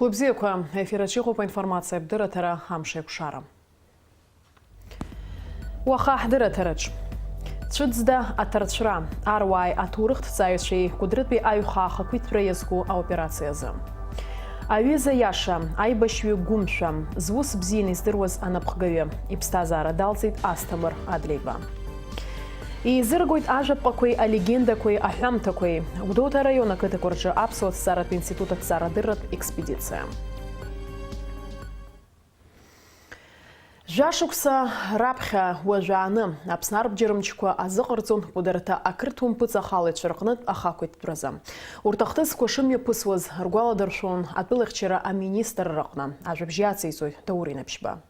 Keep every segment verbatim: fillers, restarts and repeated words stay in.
Уи бзиақәа, ефир аҿы иҟоуп аинформациатә дырраҭара Амш еиқәшара. Уаха ҳдырраҭараҿ. Цәыӡда аҭарцәра, аруааи аҭоурыхҭҵааҩцәеи Кәыдрытәи аҩхаа ахақәиҭтәра иазку аоперациа азы. Аҩыза иаша, аибашьҩы гәымшәа, зус бзианы издыруаз анапхгаҩы, иԥсҭазаара далҵит Асҭамыр Адлеиба. Еизыргоит ажәаԥҟақәеи алегендақәеи аҳәамҭақәеи Гәдоуҭа араион ақыҭақәа рҿы аԥсуа ҭҵааратә институт аҭҵаарадырратә експедициа. Жәашықәса раԥхьа уажәааны Аԥсны арбџьармчқәа азыҟарҵон Кәыдырҭа ақырҭуа мпыҵахалаҩцәа рҟнытә ахақәиҭтәразы. Урҭ ахҭысқәа шымҩаԥысуаз ргәаладыршәон атәылахьчара аминистрраҟны. Ажәабжь иациҵоит Даур Инаԥшьба.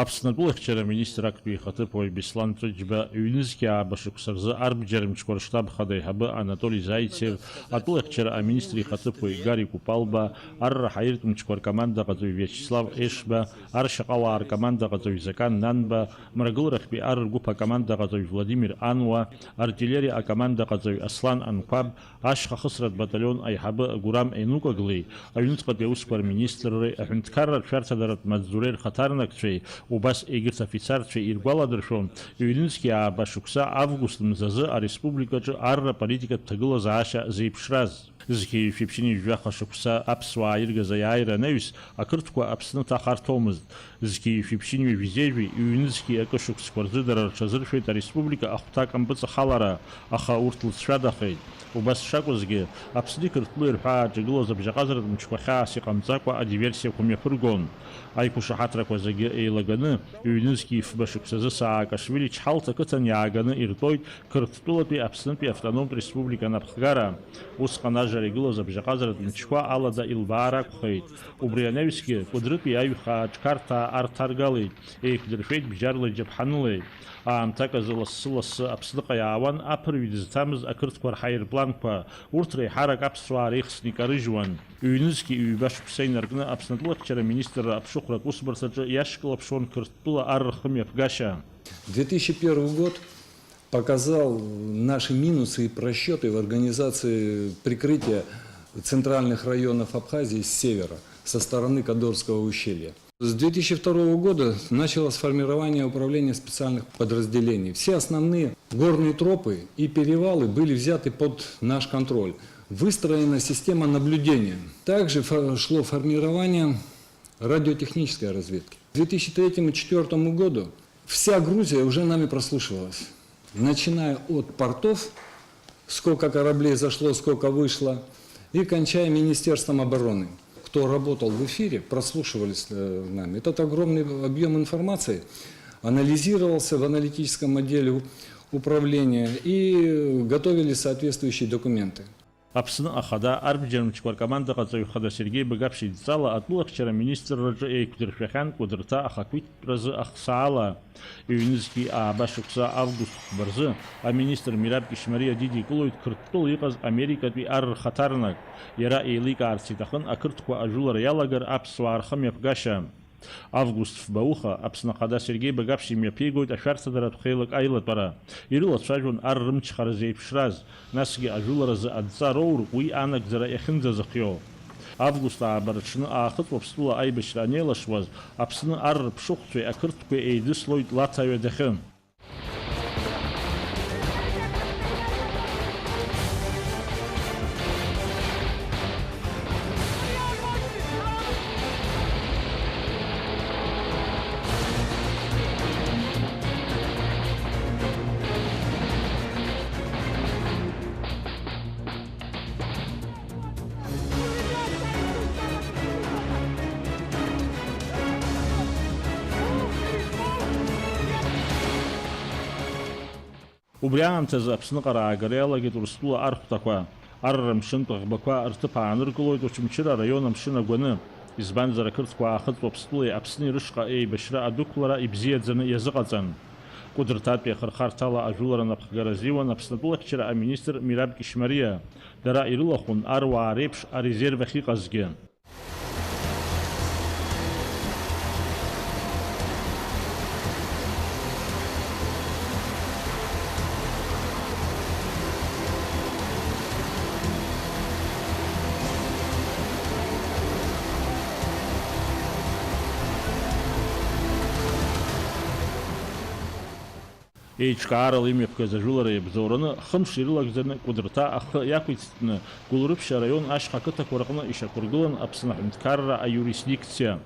Аԥсны атәылахьчара аминистр актәи ихаҭыԥуаҩ Беслан Ҵәыџьба, ҩнызқьи ааба шықәса рзы арбџьармчқәа рштаб хада аиҳабы Анатоли Заицев, атәылахьчара аминистр ихаҭыԥуаҩ Гари Купалба, арра ҳаиртә мчқәа ркомандаҟаҵаҩ Виачеслав Ешба, аршьаҟауаа ркомандаҟаҵаҩ Закан Нанба, мрагыларахьтәи ар ргәыԥ акомандаҟаҵаҩ Владимир Ануа, артиллериа акомандаҟаҵаҩ Аслан Анқәаб, ашьха хысратә баталион аиҳабы Гурам Енукаглеи, аҩныҵҟатәи аусқәа рминистрреи аҳәынҭқарратә шәарҭадаратә маҵзуреи рхаҭарнакцәеи, убас егьырҭ афицарцәеи иргәаладыршәон, ҩнызқьи ааба шықәса август мзазы ареспубликаҿы арра политикатә ҭагылазаашьа зеиԥшраз. Зқьи жәшәи ԥшьынҩажәи жәаха шықәса аԥсуаа иргаз аиааира анаҩс, ақырҭқәа Аԥсны ҭаха рҭомызт. Зқьи жәшәи ԥшьынҩажәи жәеиза ҩнызқьи акы шықәсқәа рзы дара рҽазыршәеит ареспублика ахәҭак ампыҵахалара, аха урҭ лыҵшәадахеит. Убас шакәызгьы, Аԥсни Қырҭтәылеи рҳәаа аҿагылаз абжьаҟазаратә мчқәа хьаас иҟамҵакәа адиверсиақәа мҩаԥыргон. Аиқәшаҳаҭрақәа зегьы еилаганы, ҩнызқьи фба шықәсазы Саакашвили Чҳалҭа ақыҭан иааганы иртәоит Қырҭтәылатәи Аԥснытәи автономтә республика анапхгара. Усҟан ажра игылаз абжьаҟазаратә мчқәа алада илбаар акәхеит. Убри анаҩсгьы, Кәыдрытәи аҩхаа аҿқарҭаа арҭаргалеит, еиқәдыршәеит бџьарла иџьаԥҳанылеи. Аамҭак азы лассы-лассы Аԥсныҟа иаауан аԥырҩ дызҭамыз ақырҭқәа рҳаирпланқәа, урҭ реиҳарак аԥсуаа реихсны икарыжьуан. Ҩнызқьи ҩба шықәса инаркны Аԥсны атәылахьчара аминистрра аԥшыхәратә усбарҭаҿы иашьклаԥшуан Қырҭтәыла ар рхымҩаԥгашьа. Две тысячи первый год показал наши минусы и просчёты в организации прикрытия центральных районов Абхазии с севера, со стороны Кадорского ущелья. С две тысячи второго года началось формирование управления специальных подразделений. Все основные горные тропы и перевалы были взяты под наш контроль. Выстроена система наблюдения. Также фо-, шло формирование радиотехнической разведки. К две тысячи третьему-четвёртому году вся Грузия уже нами прослушивалась, начиная от портов, сколько кораблей зашло, сколько вышло, и кончая Министерством обороны. Кто работал в эфире, прослушивались, э, нами. Этот огромный объём информации анализировался в аналитическом отделе у-, управления и готовились соответствующие документы. Аԥсны Ахада арбџьармчқәа ркомандаҟаҵаҩ хада Сергеи Багаԥшь идҵала атәылахьчара аминистрраҿы еиқәдыршәахьан Кәыдрҭа ахақәиҭтәразы ахсаала. Ҩнызқьи ааба шықәса август хәба рзы аминистр Мираб Кьышьмариа дидикылоит Қырҭтәыла иҟаз Америкатәи ар рхаҭарнак. Иара еиликаарц иҭахын ақырҭқәа ажәылара иалагар аԥсуаа рхымҩаԥгашьа. Август фба уха Аԥсны Ахада Сергеи Багаԥшь имҩаԥигоит ашәарҭадаратә хеилак аилатәара. Ирылацәажәон ар рымчхара зеиԥшраз, насгьы ажәыларазы адҵа роур уи анагӡара иахьынӡазыхиоу. Август ааба рыҽны Аахыҵ Уаԥстәыла аибашьра анеилашуаз, Аԥсны ар рыԥшыхәцәеи ақырҭқәеи еидыслоит Лаҭа ҩадахьы. Убри аамҭазы Аԥсныҟа раагара иалагеит Урыстәыла архәҭақәа. Ар рымшынтә ӷбақәа рҭыԥ ааныркылоит Очамчыра араион амшын агәаны. Избанзар, ақырҭқәа Аахыҵ Уаԥстәылеи Аԥсни рышҟа еибашьра адәықәлара ибзиаӡаны иазыҟаҵан. Кәыдрҭатәи ахырхарҭала ажәылара анапхгара азиуан Аԥсны атәылахьчара аминистр Мираб Кьышьмариа. Дара ирылахәын аруаа реиԥш арезерв ахьыҟазгьы. Еиҿкаарала имҩаԥгаз ажәылара иабзоураны, хымш ирылагӡаны Кәыдрыҭа ахы иақәиҵтәны, Гәылрыԥшь араион ашьха ақыҭақәа рҟны ишьақәыргылан Аԥсны аҳәынҭқарра аиуристдикциа.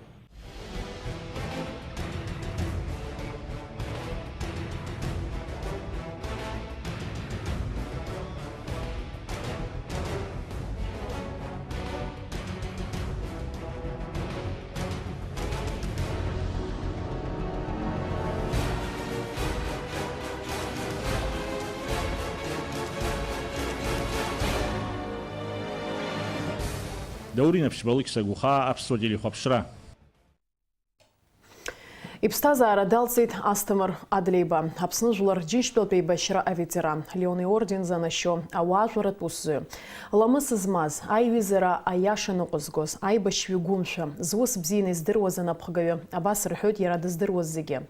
Даур Инаԥшьба, Алықьса Гәхаа, Аԥсуа телехәаԥшра. Иԥсҭазаара далҵит Асҭамыр Адлеиба, Аԥсны Жәлар Џьынџьтәылатә еибашьра аветеран, Леон иорден занашьо ауаажәларратә усзуҩ. Ламыс змаз, аиҩызара аиаша ныҟәызгоз, аибашьҩы гәымшәа, зус бзианы издыруаз анапхгаҩы, абас рҳәоит иара дыздыруаз зегьы.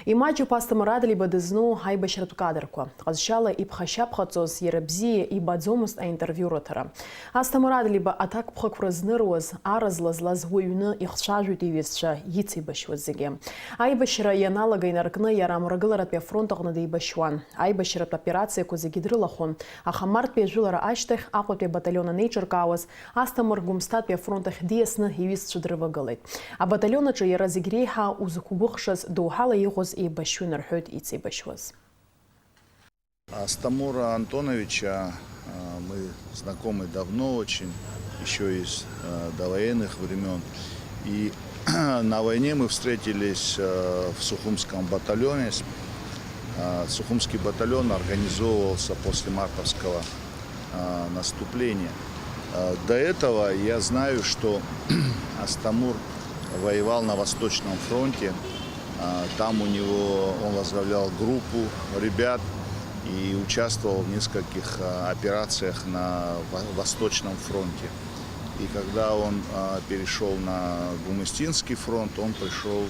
Имаҷуп Асҭамыр Адлеиба дызну аибашьратә кадрқәа. Ҟазшьала иԥхашьа-ԥхаҵоз, иара бзиа ибаӡомызт аинтервиу рыҭара. Асҭамыр Адлеиба аҭакԥхықәра зныруаз, ара злазлаз уаҩны ихцәажәоит иҩызцәа ицеибашьуаз зегьы. Аибашьра ианалага инаркны иара Мрагыларатәи афронт аҟны деибашьуан. Аибашьратә операциақәа зегьы дрылахәын, аха марттәи ажәылара ашьҭахь Аҟәатәи абаталион анеиҿыркаауаз, Асҭамыр Гәымсҭатәи афронт ахь диасны иҩызцәа дрывагылеит. Абаталион аҿы иара зегь реиҳа узықәгәыӷшаз доуҳала иҟоз еибашьҩын рҳәоит ицеибашьуаз. Астамура Антоновича, а, мы знакомы давно очень, ещё из, а, довоенных времён. И на войне мы встретились, а, в Сухумском батальоне. С-, а, Сухумский батальон организовывался после мартовского, а, наступления. А, до этого я знаю, что Астамур воевал на Восточном фронте. А, там у него, он возглавлял группу ребят и участвовал в нескольких, а, операциях на Во-, Восточном фронте. И когда он, а, перешёл на Гумыстинский фронт, он пришёл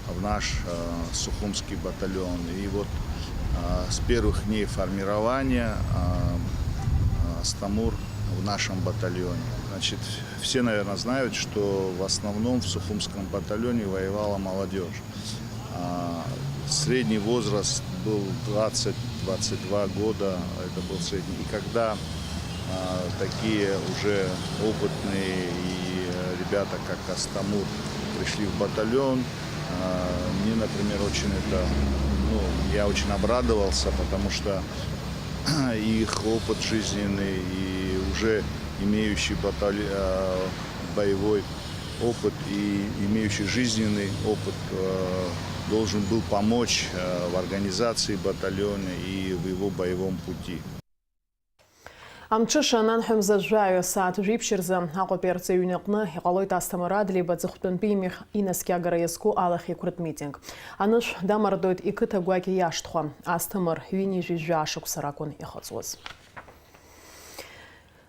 в наш, а, Сухумский батальон. И вот, а, с первых дней формирования, а, а, Астамур в нашем батальоне. Значит, все, наверное, знают, что в основном в Сухумском батальоне воевала молодёжь. А, средний возраст был двадцать, двадцать два года, это был средний. И когда, а, такие уже опытные и, э, ребята, как Астамур, пришли в батальон, а, мне, например, очень это, ну, я очень обрадовался, потому что их опыт жизненный и уже имеющий баталь-, а, боевой опыт и имеющий жизненный опыт, э, должен был помочь, э, в организации батальона и в его боевом пути. Амҽыша ананҳәа мза жәаҩа, сааҭ жәиԥшь рзы Аҟәатәи арҵаҩы иҩны аҟны иҟалоит Асҭамыр Адлеиба аҵыхәтәантәи имҩахь инаскьагара иазку алахьеиқәратә митинг. Анышә дамардоит иқыҭа гәакьа иашҭхәа. Асҭамыр ҩынҩажәи жәаа шықәса ракәын ихыҵуаз.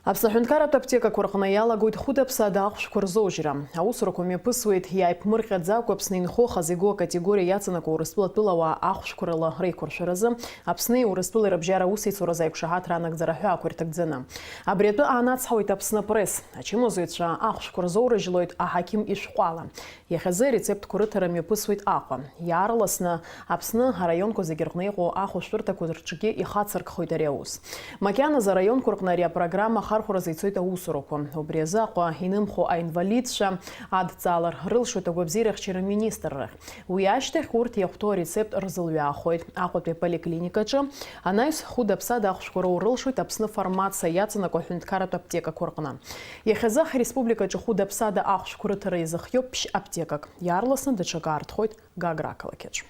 Аԥсны аҳәынҭқарратә аԥҭекақәа рҟны иалагоит хәыда-ԥсада ахәшәқәа рзоужьра. Аусурақәа мҩаԥысуеит иааиԥмырҟьаӡакәа Аԥсны инхо хазы игоу акатегориа иаҵанакуа Урыстәыла атәылауаа ахәшәқәа рыла реиқәыршәаразы Аԥсни Урыстәылеи рыбжьара аусеицуразы аиқәшаҳаҭра анагӡара ҳәаақәа ирҭагӡаны. Абри атәы аанацҳауеит Аԥсны Апресс. Ачымазаҩцәа ахәшәқәа рзоурыжьлоит аҳақьым ишәҟәала. Иахьазы арецептқәа рыҭара мҩаԥысуеит Аҟәа. Иаарласны Аԥсны араионқәа зегьы рҟны иҟоу ахәышәтәырҭақәа рҿгьы ихацыркхоит ари аус. Макьаназы араионқәа рҟны ари апрограмма ахархәаразы ицоит аусурақәа. Убри азы Аҟәа инымхо аинвалидцәа адҵала рылшоит агәабзиарахьчара министррахь. Уи ашьҭахь урҭ иахәҭоу арецепт рзылҩаахоит. Аҟәатәи аполиклиникаҿы анаҩс хәыда-ԥсада ахәшәқәа роур рылшоит Аԥсны фармациа иаҵанакуа аҳәынҭқарратә аптекақәа рҟны. Иахьазы ҳреспубликаҿы хәыда-ԥсада ахәшәқәа рыҭара иазыхиоуп ԥшь аптекак. Иаарласны даҽакы аартхоит Гагра ақалақьаҿ.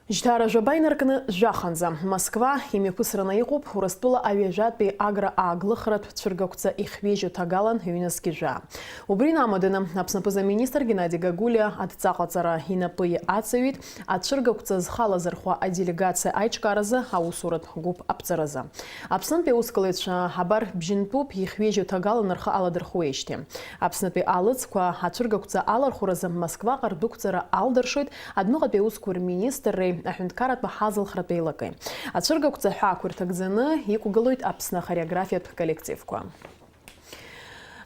Жьҭаара жәаба инаркны жәаханӡа, Москва имҩаԥысраны иҟоуп Урыстәыла аҩажәатәи агра ааглыхратә цәыргақәҵа ихҩежьу ҭагалан ҩнызқь жәаа. Убри инамаданы, Аԥсны аԥыза-министр Геннади Гагулиа адҵаҟаҵара инапы аҵаҩит ацәыргақәҵа зхы алазырхәуа аделегациа аиҿкааразы аусуратә гәыԥ аԥҵаразы. Аԥснынтәи аусқәлаҩцәа абар бжьынтәуп ихҩежьу ҭагалан рхы аладырхәуеижьҭеи. Аԥснытәи алыҵқәа ацәыргақәҵа алархәразы Москваҟа рдәықәҵара алдыршоит адәныҟатәи аусқәа рминистрреи аҳәынҭқарратә ҳазалхратә еилакеи. Ацәыргақәҵа ҳәаақәа ирҭагӡаны иқәгылоит Аԥсны ахореографиатә коллективқәа.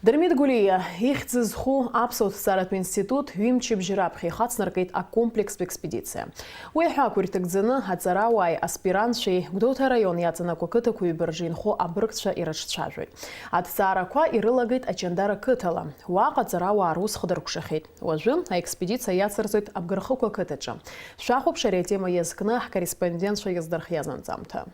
Дырмит Гәлиа ихьӡ зху аԥсуа ҭҵааратә институт ҩымчыбжь раԥхьа ихацнаркит акомплекстә експедициа. Уи аҳәаақәа ирҭагӡаны аҵарауааи аспирантцәеи Гәдоуҭа араион иаҵанакуа қыҭақәа ҩба рҿы инхо абыргцәа ирыҿцәажәоит. Аҭҵаарақәа ирылагеит Аҷандара қыҭала. Уаҟа аҵарауаа рус хадыркәшахеит. Уажәы аекспедициа иацырҵоит Абгархықә ақыҭаҿы. Шәахәаԥш ари атема иазкны ҳкорреспондентцәа иаздырхиаз анҵамҭа.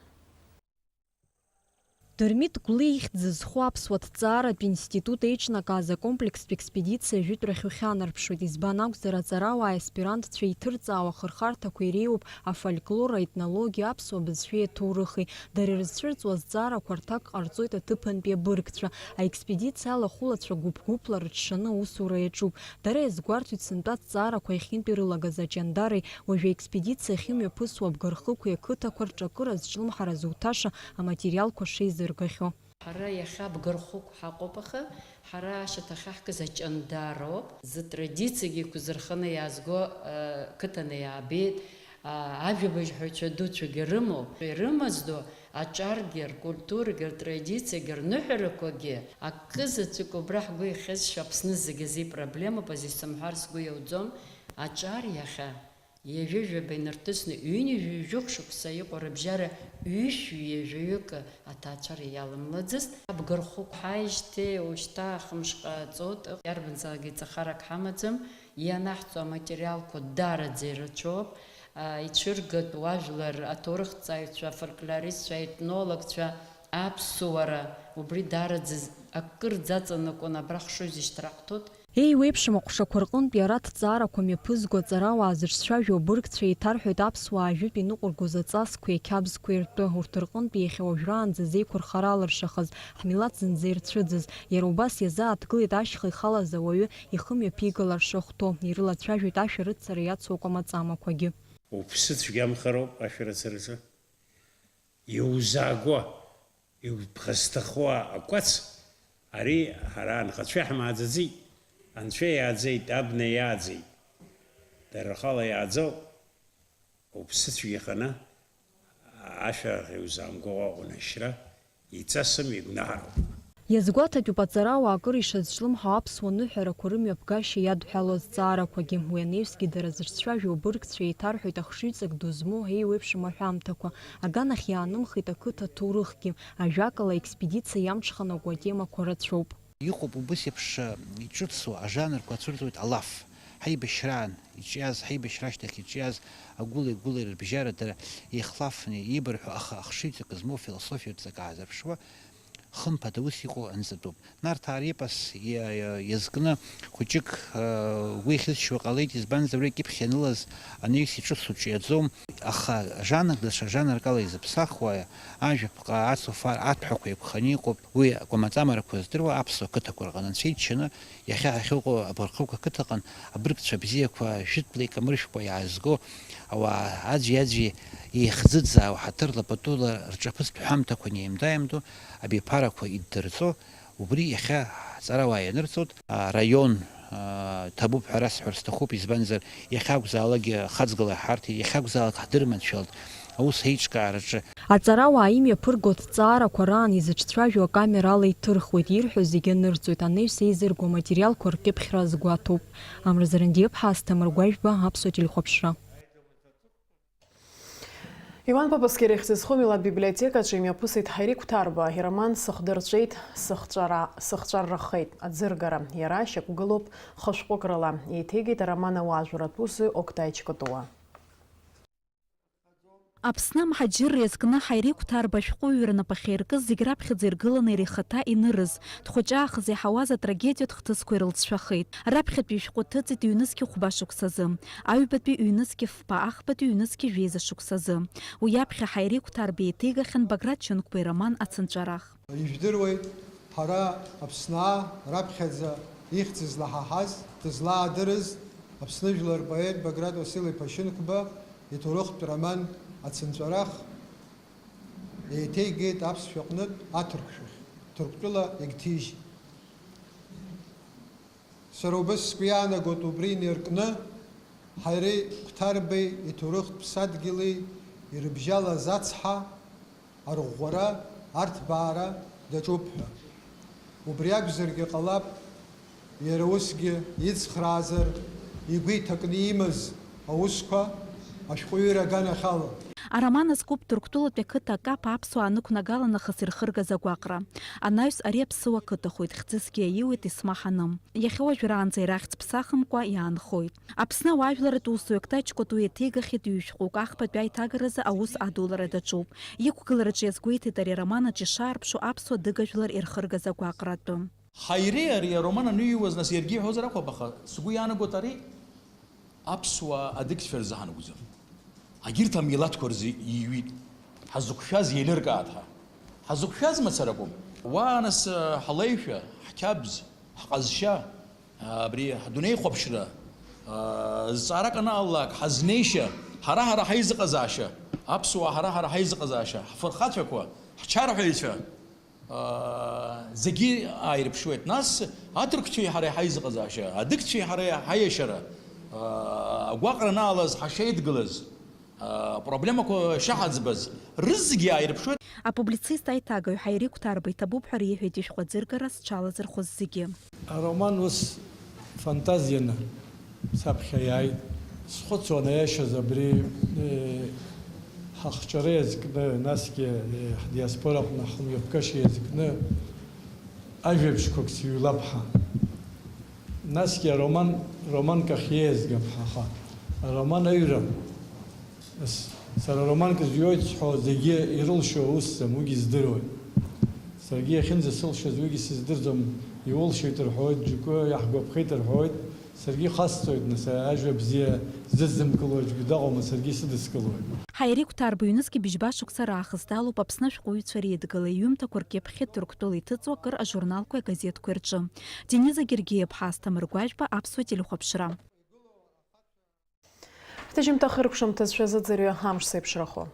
Дырмит Гәлиа ихьӡ зху аԥсуа ҭҵааратә институт еиҿнакааз акомплекстә експедициа жәытәрахь ухьанарԥшуеит, избан акәзар, аҵарауааи аспирантцәеи иҭырҵаауа ахырхарҭақәа иреиуоуп афольклор, аетнологиа, аԥсуа бызшәеи аҭоурыхи. Дара ирызцәырҵуа азҵаарақәа рҭак ҟарҵоит аҭыԥантәи абыргцәа. Аекспедициа алахәылацәа гәыԥ-гәыԥла рыҽшаны аусура иаҿуп. Дара иазгәарҭоит сынтәа аҭҵаарақәа иахьынтә ирылагаз Аҷандареи, уажәы аекспедициа ахьымҩаԥысуа Абгархықәи ақыҭақәа рҿы акыр азҿлымҳара зуҭаша аматериалқәа шеизыргахьоу. Ҳара иахьа Абгархықә ҳаҟоуп, аха ҳара ашьаҭа ахьаҳкыз Аҷандароуп. Зтрадициагьы еиқәзырханы иаазго, э, қыҭаны иаабеит. А, ажәабжьҳәаҩцәа дуцәагьы рымоуп. Ирымаздо аҿаргьы, ркультурагьы, ртрадициагьы, рныҳәарақәагьы акы заҵәык убра ҳгәы иахьызшьо Аԥсны зегьы азы ипроблемоуп, азы исымҳәар сгәы иауӡом. Аҿар иахьа ҩажәи жәаба инарҭысны, ҩынҩажәи жәохә шықәса иҟоу рыбжьара ҩышәи ҩажәаҩык аҭаацәара иалымлаӡацт. Абгархықә ҳааижьҭеи ушьҭа ахымш ҟаҵоит, иарбанзаалак ҵахарак ҳамаӡам, ианаҳҵо аматериалқәа дараӡа ирацәоуп, а, ицәыргатәу ажәлар, аҭоурыхҭҵааҩцәа, афольклористцәа, аетнологцәа, аԥсуара, убри дараӡа акыр ӡаҵанакуан абра хшыҩзышьҭра ҳҭоит. Еиуеиԥшым аҟәшақәа рҟынтә иара аҭҵаарақәа мҩаԥызго аҵарауаа зыҿцәажәо абыргцәа еиҭарҳәоит аԥсуаа ажәытә иныҟәыргоз аҵасқәеи ақьабзқәеи ртәы, урҭ рҟынтәи иахьа уажәраанӡа зеиқәырхара алыршахаз, ҳмилаҭ зынӡа ирцәыӡыз, иара убас иазааҭгылеит ашьха ихалаз ауаҩы ихы мҩаԥигалар шахәҭоу, ирылацәажәоит ашәарыцара иацу акәамаҵамақәагьы. Уԥсы цәгьамхароуп ашәарыцараҿы. Иузааго, иуԥхасҭахуа акәац, ари ҳара анхацәа иаҳмааӡаӡеит, анцәа иааӡеит, абна иааӡеит. Дара рхала иааӡоуп, уԥсыцәгьаханы, ашәарах иузаамго уаҟәын ашьра, иҵасым, игәнаҳароуп. Иазгәаҭатәуп аҵарауаа акыр ишазҿлымҳау аԥсуа ныҳәарақәа рымҩаԥгашьа иадҳәалоу азҵаарақәагьы. Уи анаҩсгьы дара зыҿцәажәо абыргцәа еиҭарҳәоит ахшыҩҵак ду змоу еиуеиԥшым аҳәамҭақәа. Аганахь иаанымхеит ақыҭа аҭоурыхгьы. Ажәакала, аекспедициа иамҽханакуа атемақәа рацәоуп. Иҟоуп убыс еиԥш, э, иҿыцу ажанрқәа ацәырҵуеит алаф. Ҳаибашьраан иҿиаз, ҳаибашьра ашьҭахь иҿиаз агәыла-игәыла рыбжьара дара еихлафны иеибарҳәо, аха ахшыҩҵак змоу философиатә ҵак аазырԥшуа, хымԥада ус иҟоу анҵатәуп. Нарҭаа репос иа-, иа-, иазкны хәыҷык, э, уи ахьызшьуа ҟалеит, избанзар, уи акьыԥхь ианылаз анаҩс иҿыцу ҿиаӡом, аха жанрк даҽа жанрк ала изыԥсахуа, ажәаԥҟа, ацуфар, аҭәҳәақәа еиқәханы иҟоуп. Уи акәамаҵамарақәа здыруа аԥсуа қыҭақәа рҟны анцәа иччаны, иахьа ҳахьыҟоу Абархықә ақыҭаҟны абыргцәа бзиақәа жәытәла икамыршәкәа иаазго, ауаа аӡәи-аӡәи еихӡыӡаауа, ҳаҭырла патула рҿаԥыцтә ҳәамҭақәа неимда-ааимдо, абиԥарақәа иддырҵо, убри иахьа ҳҵарауаа ианырҵоит, араион, а, ҭабуп ҳәа расҳәар сҭахуп, избанзар, иахьакәзаалакгьы хаҵгыла ҳарҭеит, иахьакәзаалак ҳдырманшәалт, аус аиҿкаараҿы. Аҵарауаа имҩаԥырго аҭҵаарақәа раан изыҿцәажәо акамерала иҭырхуеит, ирҳәо зегьы анырҵоит, анаҩс еизырго аматериалқәа ркьыԥхьра азгәаҭоуп. Амра Зарандиаԥҳа, Асҭамыр Гәажәба, Аԥсуа телехәаԥшра. Иван Папаскер ихьӡ зху амилаҭ библиотекаҿы имҩаԥысит Ҳаири Қәҭарба ироман Сыхдырҵәеит, сыхҵәара, сыхҵәаррахеит аӡыргара. Иара шьақәгылоуп хышәҟәык рыла. Еиҭеигеит ароман ауаажәларратә усзуҩ Октай Чкотуа. Аԥсны амҳаџьырра иазкны Ҳаири Қәҭарба ашәҟәыҩҩы рнапы ахьаиркыз зегь раԥхьаӡа иргыланы иара ихаҭа инырыз, дхәыҷаахыс иаҳауаз атрагедиатә хҭысқәа ирылҵшәахеит. Раԥхьатәи ишәҟәы ҭыҵит ҩнызқь хәба шықәсазы. Аҩбатәи ҩнызқь фба, ахԥатәи ҩнызқь жәеиза шықәсазы. Уи аԥхьа Ҳаири Қәҭарба еиҭеигахьан Баграт Чынқәба ироман Ацынҵәарах. Ижәдыруеит, ҳара Аԥснаа раԥхьаӡа ихьӡ злаҳаҳаз, дызлаадырыз Аԥсны жәлар рпоет Баграт Уасил-иԥа Чынқәба иҭоурыхтә роман Ацынҵәарах еиҭеигеит аԥсшәа аҟнытә аҭырқәшәахь, Ҭырқәтәыла иагьҭижьит. Сара убас сгәы иаанагоит, убри инаркны Ҳаири Қәҭарбеи иҭоурыхтә ԥсадгьыли ирыбжьалаз ацҳа, арӷәӷәара, арҭбаара даҿуп ҳәа. Убри акәзаргьы ҟалап, иара усгьы ицхраазар, игәы иҭакны имаз аусқәа ашәҟәыҩҩра аганахь ала. Ароман азкуп Ҭырқәтәылатәи ақыҭа Акаԥ аԥсуаа анықәнагала нахыс ирхыргаз агәаҟра. Анаҩс ари аԥсыуа ақыҭахоит, хьӡысгьы аиуеит исмаҳаны. Иахьа уажәраанӡа ирахьӡ ԥсахымкәа иаанхоит. Аԥсны ауаажәларратә усзуҩ Октай Чкотуи еиҭеигахьеит ҩышәҟәык, ахԥатәи аиҭагаразы аус адулара даҿуп. Иқәгылараҿы иазгәеиҭеит ари ароман аҿы ишаарԥшу аԥсуа дыгажәлар ирхыргаз агәаҟра атәы. Ҳаиреи ари ароман аныҩуаз, нас иаргьы иҳәозар акәхап, аха сгәы иаанагоит ари аԥсуаа адыгцәа рзы ҳанакәӡам. Агьырҭ амилаҭқәа рзы иҩит. Ҳазықәшәаз еилыркааит ҳәа. Ҳазықәшәаз мацара акәым. Уа, нас, ҳлеишәа, ҳқьабз, ҳҟазшьа, абри ҳдунеихәаԥшра, зҵаарак анаалалак, ҳазнеишьа, ҳара-ҳара ҳаизыҟазаашьа, аԥсуаа ҳара-ҳара ҳаизыҟазаашьа, ҳфырхацәақәа, ҳчарҳәаҩцәа, зегьы ааирԥшуеит. Нас аҭырқәцәеи ҳареи ҳаизыҟазаашьа, адыгцәеи ҳареи ҳаиашьара, агәаҟра анаалаз, ҳашеидгылаз, апроблемақәа шаҳаӡбаз, рызегьы ааирԥшуеит. Апублицист аиҭагаҩ Ҳаири Қәҭарба иҭабуп ҳәа реиҳәеит ишәҟәы аӡыргара зҽалазырхәыз зегьы. Ароман ус фантазианы саԥхьа иааит. Схәыцуан, аиашаз абри, э, ҳахҿара иазкны, насгьы, э, ҳдиаспора аҟны ҳмҩаԥгашьа иазкны ажәабжьқәак сыҩлап ҳәа. Насгьы ароман, романк ахь иеизгап ҳәа, аха ароман аҩра, с-, сара романк зҩуеит зҳәо зегьы ирылшо усӡам, уигьы здыруеит. Саргьы иахьынӡасылшаз уигьы сыздырӡом, иулшоит рҳәоит, џьоукы иаҳгәаԥхеит рҳәоит, саргьы ихасҵоит, нас, ажәа бзиа зыдзымкыло аӡәгьы дыҟоума, саргьы исыдыскылоит. Ҳаири Қәҭарба ҩнызқьи быжьба шықәса раахыс далоуп Аԥсны ашәҟәыҩҩцәа реидгыла, иҩымҭақәа ркьыԥхьи Ҭырқәтәыла иҭыҵуа акыр ажурналқәеи агазеҭқәеи рҿы. Дениза Гергиа-ԥҳа, Асҭамыр Гәажәба, Аԥсуа телехәаԥшра. Ҳҭыжьымҭа хыркәшамҭазшәа зыӡырҩы амш зеиԥшрахо.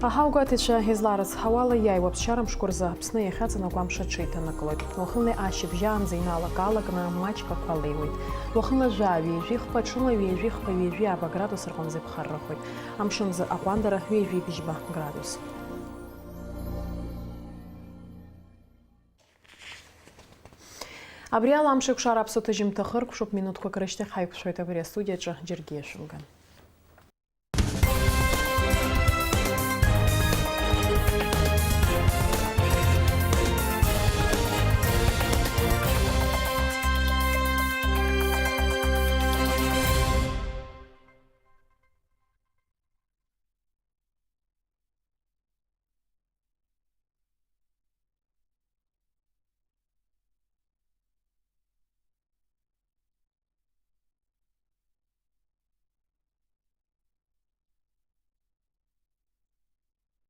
Аҳауагәаҭаҩцәа изларыцҳауала, иааиуа ԥсшьара мшқәа рзы Аԥсны иахьаҵанакуа амш аҽеиҭанакылоит. Уахынлеи ашьыбжьаанӡа иналак-аалакны маҷк ақәа леиуеит. Уахынла жәаа, ҩажәи хԥа, ҽынла ҩажәи хԥа, ҩажәи ааба градус рҟынӡа иԥхаррахоит. Амшын азы аҟәандара ҩажәи быжьба градус. Абри ала амш еиқәшара аԥсуа ҭыжьымҭа хыркәшоуп, минуҭқәак рышьҭахь ҳаиқәшәоит абри астудиаҿы џьаргьы иашәымган.